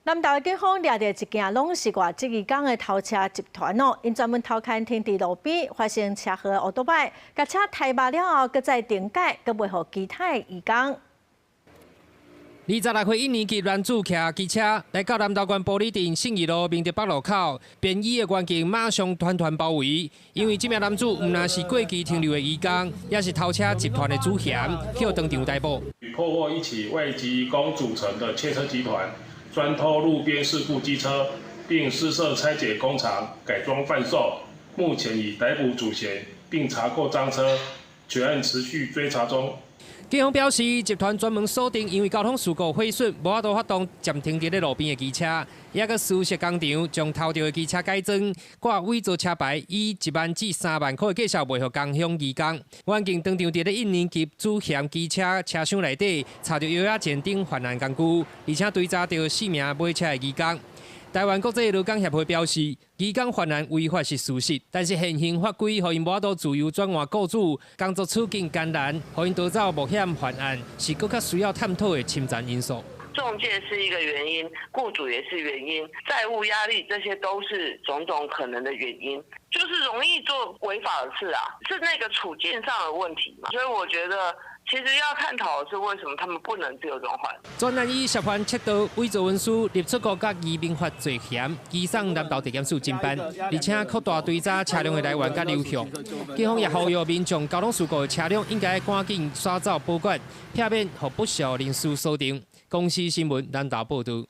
南投的警方掠著一件攏是外籍移工的偷車集團哦，𪜶專門偷牽停佇路邊發生車禍的歐多擺，共車刣肉了後，閣再重改，閣賣予其他的移工。26歲一年級男子騎機車來到南投縣埔里鎮信義路明德北路口，便衣的員警馬上團團包圍，因為這名男子毋但是過期停留的移工，也是偷車集團的主嫌，予當場逮捕。破獲一起外籍移工組成的竊車集團，專偷路邊事故機車，並私設拆解工廠改裝販售。目前已逮捕主嫌，並查扣贓車，全案持續追查中。警方表示，集團專門鎖定因為交通事故毀損，無法度發動暫停佇咧路邊的機車，也閣私設工廠將偷著的機車改裝，掛偽造車牌，以1萬至3萬塊的價數賣予工鄉移工。員警當場佇咧一年級主嫌機車車廂內底查著藥仔錢等犯案工具，而且追查著四名買車的移工。台灣國際勞工協會表示，移工犯案違法是事實，但是現行法規予𪜶無法度自由轉換雇主，工作處境艱難，予𪜶逃走冒險犯案，是閣較需要探討的深層因素。仲介是一個原因，雇主也是原因，債務壓力這些都是種種可能的原因，就是容易做違法的事啊，是那個處境上的問題嘛。所以我覺得，其實要探討的是為什麼他們不能自由轉換。專案以涉犯竊盜、偽造文書、入出國佮移民法罪嫌，移送南投地檢署偵辦，而且擴大追查車輛的來源佮流向。警方也呼籲民眾交通事故的車輛應該趕緊刷走保管，避免予不肖人士鎖定。公視新聞南投報導。